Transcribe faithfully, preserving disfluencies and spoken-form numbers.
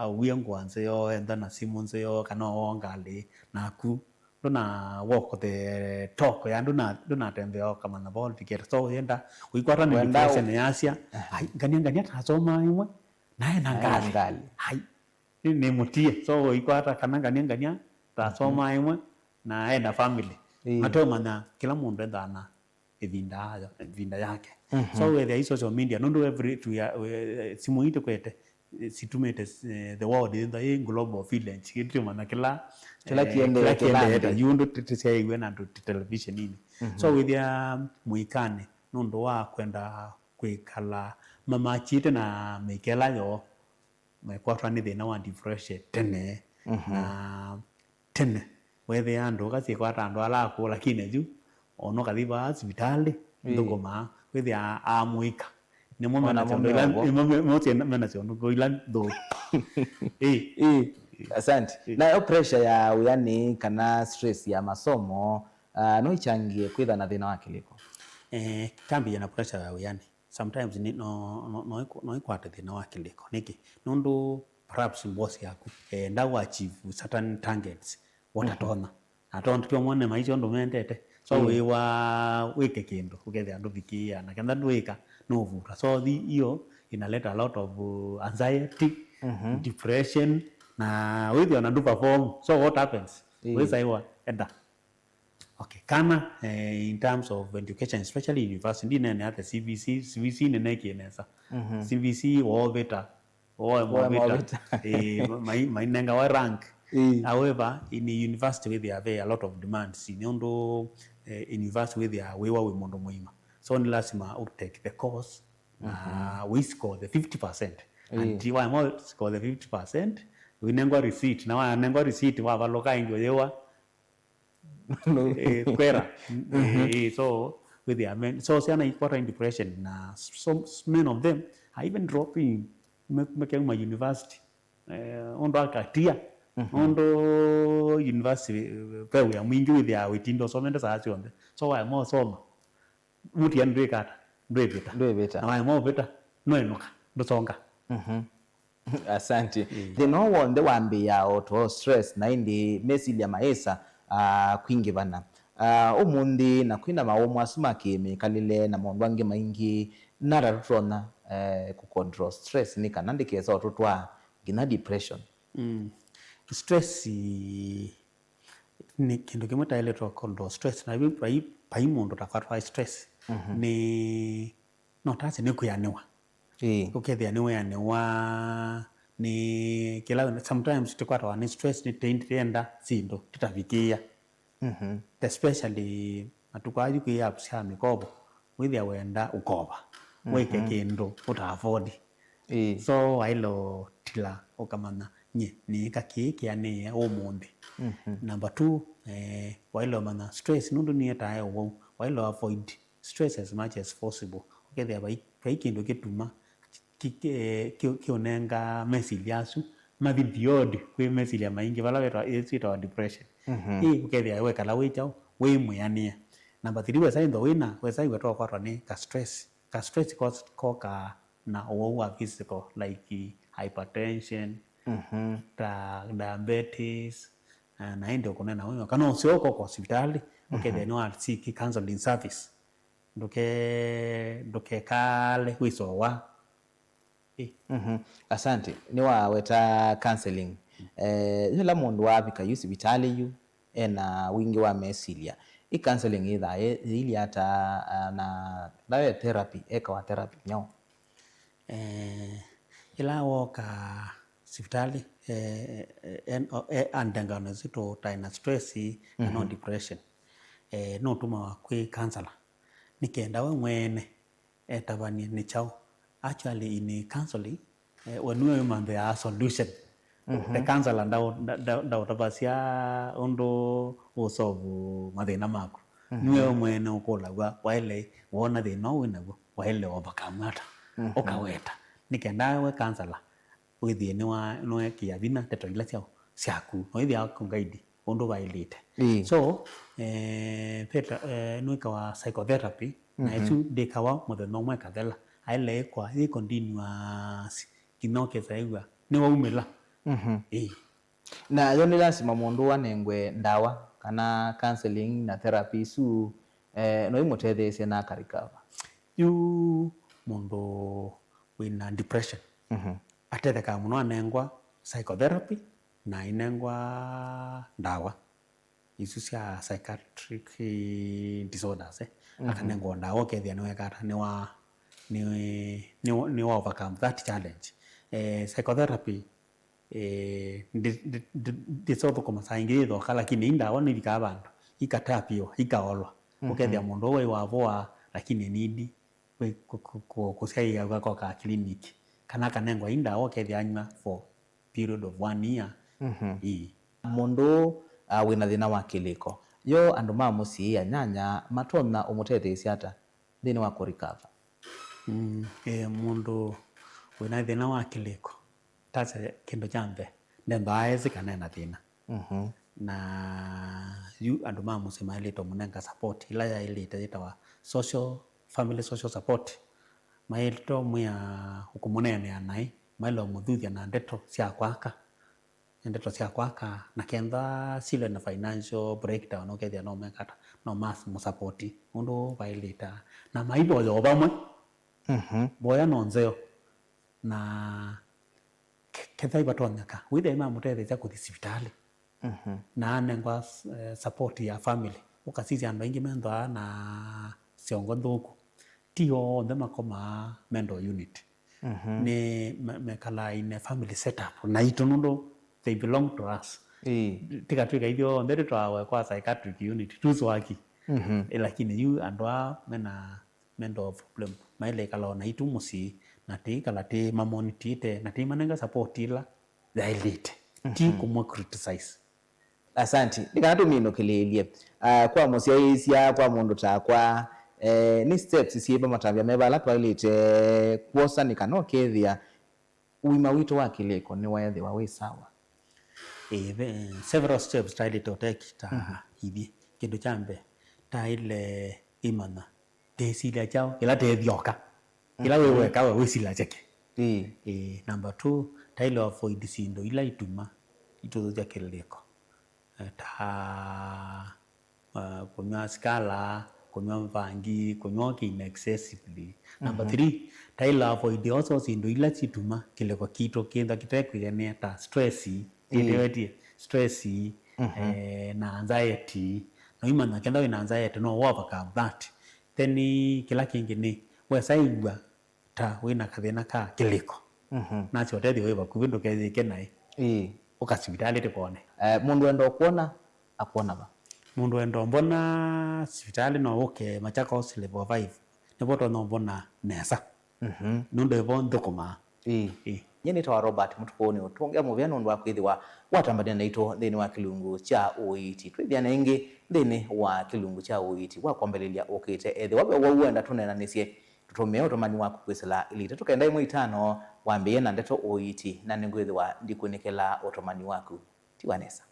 auie ngũa nzeo, enda na simũ nzeo, kana oo ngalĩ, naku ndũna walk the talk, ya ndũna, ndũnatembea ũkamanya vo ũvikĩte. So ũyenda ũikwata nĩ Wenda ũ- depression yasya, "Ai, ngania, ngania tasomaa ĩmwe, nae na Nae na ngalĩ." ngalĩ. Ai, nĩ, nĩ mũtie. So ũikwata kana ngania, ngania tasomaa ĩmwe, na ena family. Ĩĩ. Mateũmanya kĩla mũndũ endaa na ĩvinda yayo, ĩvinda yake. So wĩthĩa i social media, nũndũ every tu ya, we, simũ itũ kwete, situmĩte, eh, the world, ĩtha ĩ global village, kĩtũmanya kĩla, Kĩla eh, kĩendete kĩla kĩla kĩendete, nthĩ. Yu ndũ tĩ-, tĩsyaĩw'e na andũ tĩ televisioninĩ. So wĩthĩa mũikanĩ, nũndũ wa kwenda kwĩkala mamachĩte na mĩkela yoo, mekwatwa nĩ thĩna wa depression tene. Na tene, weethĩa andũ ũkasyĩkwata andũ ala akũũ, lakini yu ona ũkathi vaa sivitalĩ, Ĩĩ. Nthũkũmaa, wĩthĩa amũika. Nĩmo Ona mena mo syondo ila, mevo. Nĩmo me-, mo syenda mena syondo ila nthũku. Ĩĩ. Ĩĩ. Asante. Ĩĩ. Nayo pressure ya wĩanĩ kana stress ya masomo, ah, no ichangie kwĩtha na thĩna wa kĩlĩko? Eh, tambĩĩa na pressure ya wĩanĩ. Sometimes nĩ, no, no, no ĩkũ-, no ĩkwate thĩna wa kĩlĩko. Nĩkĩ? Nũndũ perhaps boss yaku, eh, enda ũ achieve certain targets, watatonya. Na tondũ tio mwene maisha ũndũ mendete. So wĩwa wĩke kĩndũ, ũkethĩa ndũvikĩĩa, na kenda ndwĩka, nũvuta. So thi-, iyo inaleta a lot of, uh, anxiety, depression, na wĩthĩa na ndũ perform. So what happens? Wĩsaiwa, enda. Okay, kana, eh, in terms of education, especially university, ndinene at the C V C, C V C nene kĩnesa. C V C woovĩta, woe Woe movĩta. Movĩta. Eh, mai-, mainenga wa rank. Ĩĩ. However, in university wĩthĩa ve a lot of demands. Nĩ ũndũ, eh, university wĩthĩa wĩwa wĩ mũndũ mũima. So nĩ lasima u take the course, na wĩ score the fifty percent. Ĩĩ. And waema score the fifty percent, wĩnengwa receipt. Na wanengwa receipt, wavalũka ĩngĩ ũyĩwa, eh, kwera. Eh, so, with the amen. So, syana ikwata in depression, na so, many of them are even dropping, me-, makeuma university. Eh, ũndũ akatia. Ũndũ university, eh, ve wĩa mwingĩ wĩthĩaa wĩtinda ũsomete saa syonthe. So, waema ũsoma, mũtia ndwĩka ata? Ndwĩvĩta. Ndwĩvĩta. Na waema ũvĩta, nũenũka, ndũsonga. Asante. Thĩna ũũ w'onthe wambĩĩaa o to stress, na ĩndĩ mesilya maĩsa, ah, kwingĩvana. Ah, ũmũnthĩ, na kwĩna maũmũ asu ma kĩmĩkalĩle na maũndũ angĩ maingĩ, nata tũtonya, eh, kũ control stress nĩ kana ndĩkesa ũtũtwaa nginya depression? Stress nĩ kĩndũ kĩmwe taĩle tũ control stress, na vai, vai, vai mũndũ takwatwa stress, nĩ, no tase nĩ kwĩanĩwa. Ĩĩ. Ũkethĩa nĩwĩanĩwa nĩ kĩla, sometimes tũkwatawa nĩ stress nĩ tĩenda syĩndũ tũtavikĩĩa. Especially matukũ ayu kwĩ apps sya mĩkovo, wĩthĩa wenda ũkova, wĩke kĩndũ ũta afford. Ĩĩ. So waĩle ũtila ũkamanya, nye nĩĩka kĩĩ kĩanĩe ũmũnthĩ. Number two, eh, waĩle ũmanya stress nũndũ nĩetae ũwau, waĩle avoid stress as much as possible. Ũkethĩa vai, vai kĩndũ kĩtuma ki-, ki-, eh, kĩ-, kĩũnenga mesilya asu mathi beyond kwĩ mesilya maingĩ, vala wĩtawa, ĩsu ĩtawa depression. Ĩ, ũkethĩa wekala wĩ kyaũ, wĩ mwĩanĩe. Number three, wesa ĩthwa wĩna, wesa iwe tokwatwa nĩ ka stress. Ka stress kos-, kokaa na ũwau wa physical, like hypertension, ta diabetes, na, na ĩndĩ ũkũnena ũyo. Kana ũseo ũkoka hospitali, ũkethĩa nĩ wa seek counseling service. Ndũke-, ndũkekale wĩsowa. Ĩ. Asante. Nĩwaweta counseling. Eh, yĩla mũndũ wavika yu sivitalĩ yu, ena wingĩ wa mesilya, ĩ counseling yĩthaa yĩ-, yĩilye ata, ah, na ndawa ya therapy, ekawa therapy nyaũ? Eh, ĩla woka sivitalĩ, eh, eh, en-, o-, eh, andenganĩsĩ tũtaĩ na stress kana depression, eh, nũtũmawa kwĩ counselor nĩ kenda we mwene etavany'e nĩ kyaũ. Actually, in counseling, eh, we nĩwe wĩmanthĩaa solution. The counselor ndau-, nda-, nda-, ndaũtavasya ũndũ ũsolve mathĩna maku. Nĩwe we mwene ũkũlaw'a, waĩle, woona thĩna ũũ wĩ naw'o, waĩle overcome ata? Ũkaweta. Nĩ kenda we counselor wĩthĩe nĩwa-, nĩweekĩa vinya ndeto ila syaũ, syaku, na wĩthĩa akũngaidi ũndũ vaĩlĩte. Ĩĩ. So, eh, Peter, eh, nĩwĩkawa psychotherapy, na ĩsu ndĩkawa mũthenya ũmwe ĩkathela. Aĩle ĩkwa yĩ continuous, nginya ũkesa ĩw'a nĩwaumĩla. Mhm. Ĩĩ. Na yo nĩ lasima mũndũ anengwe ndawa kana counseling na therapy isu, eh, no imũtetheesye na aka recover? Yu mũndũ wĩna depression, mhm, atethekaa mũno anengwa psychotherapy na ainengwa ndawa isu sya psychiatric, eh, disorders, eh. Mhm. Akanengwa ndawa ũkethĩa nĩweka ata, nĩwa, nĩ, nĩ, nĩ wa overcome that challenge. Eh, psychotherapy, eh, ndi-, ndi-, ndi-, ndĩsũthũkũma saa ingĩ yĩthoka, lakini i ndawa nĩvikaa vandũ ikatapio, ikaolwa. Mhm. Ũkethĩa mũndũ ũũ wĩ wavoa, lakini nindi kũ-, kũ-, kũ-, kũ-, kũsyaĩa akoka clinic, kana akanengwa i ndawa ũkethĩa anywa for period of one year. Mhm. Ii. Mũndũ, ah, wĩna thĩna wa kĩlĩko, yo andũ ma mũsyĩ, anyanya, matonya ũmũtetheesya ata nthĩnĩ wa kũrecover? Mm, eh, mũndũ wĩna thĩna wa kĩlĩko, tase kĩndũ kya mbee, ndenthaa esĩ kana ena thĩna. Mhm. Na yu andũ ma mũsyĩ maĩlĩte ũmũnenga support ĩla yaĩlĩte yĩtawa social, family social support. Maĩlĩte ũmwĩa ũkũmũneenea naĩ, maĩle ũmũthuthya na ndeto sya kwaka, ndeto sya kwaka, na kenda sile na financial breakdown, ũkethĩa no mekata, no mas mũsapoti ũndũ vaĩlĩte. Na maivoya o vamwe. Mhm. Mboya no nzeo. Na ke-, kethai vatonyeka, wĩthĩa mamũtetheesya kũthi sivitalĩ. Mhm. Na anengwa, eh, support ya family. Ũkasisya andũ aingĩ menthwaa na syongo nthũku. Ti onthe makomaa mental unit. Mhm. Nĩ me-, mekalaa in a family setup. Naitũ nũndũ they belong to us. Ĩĩ. Tikatwĩka ithyonthe tũtwawe kwa psychiatric unit, tuswaki. Mhm. Eh, lakini yu andũ aa mena mental problem, maĩle ĩkala o naitũ mũsyĩ, na tĩikala tĩ mamonitĩte, na tĩimanenga support ĩla yaĩlĩte, ti, mhm, kũmwa criticize. Asanti. Nĩ kana tũminũkĩlĩĩlye, ah, kwa mũsyaĩĩsya, kwa mũndũ takwa, eh, nĩ steps syĩva, matambya meva ala twaĩlĩte kwosa nĩ kana ũkethĩa ũima witũ wa kĩlĩko nĩweethĩwa wĩ sawa? Ĩĩ, ve several steps twaĩlĩte ũteki ta, mhm, ithyĩ. Kĩndũ kya mbee, taĩle ĩmanya ndĩsilya kyaũ kĩla tethyoka. Kĩla wĩ, mhm, weka we wĩsilya kyeke. Ĩĩ. Ĩĩ, number two, taĩle avoid syĩndũ ila ituma itũthũkya kĩlĩko. Eh, ta, uh, kũnyw'a sikala, kũnyw'a mvangi, kũnyw'a kĩina excessively. Number, mhm, three, taĩle avoid also syĩndũ ila syĩtuma kĩlĩko kitũ kĩthwa kĩtekwĩanĩa ta stress, ĩĩ, ĩtewetie stress, mhm, eh, na anxiety. Na ũimanya kenda wĩna anxiety no overcome that. Then kĩla kĩngĩ nĩ wesa ĩw'a ta wĩna kathĩna ka kĩlĩko. Mhm. Nasyo ũtethyo wĩ vakuvĩ, ndũkethĩke naĩ. Ĩĩ. Ũka sivitalĩ tĩkwone. Eh, mũndũ enda ũkwona, akwona va? Mũndũ enda ũmbona sivitalĩ no ũke Machakos level five. Nĩvo ũtonya ũmbona nesa. Mhm. Nũndũ ĩvo nthũkũmaa. Ĩĩ. Ĩĩ. Nyie nĩtawa Robert Mũtukũ, nĩ ũtũngĩa mũvea nũndũ wa kwĩthĩwa watambania naitũ nthĩnĩ wa kĩlungu kya ũiiti. Twĩthĩane ĩngĩ nthĩnĩ wa kĩlungu kya ũiiti wa kwambĩlĩlya ũkĩte. Ethĩwa ve ũwau wenda tũneenanĩsye, tũtũmĩe ũtũmani waku kwĩsĩla ilita tũkenda ĩmwe itano, wambĩĩe na ndeto ũiiti, na nĩngwĩthĩwa ndikunĩkĩla ũtũmani waku. Tiwa nesa.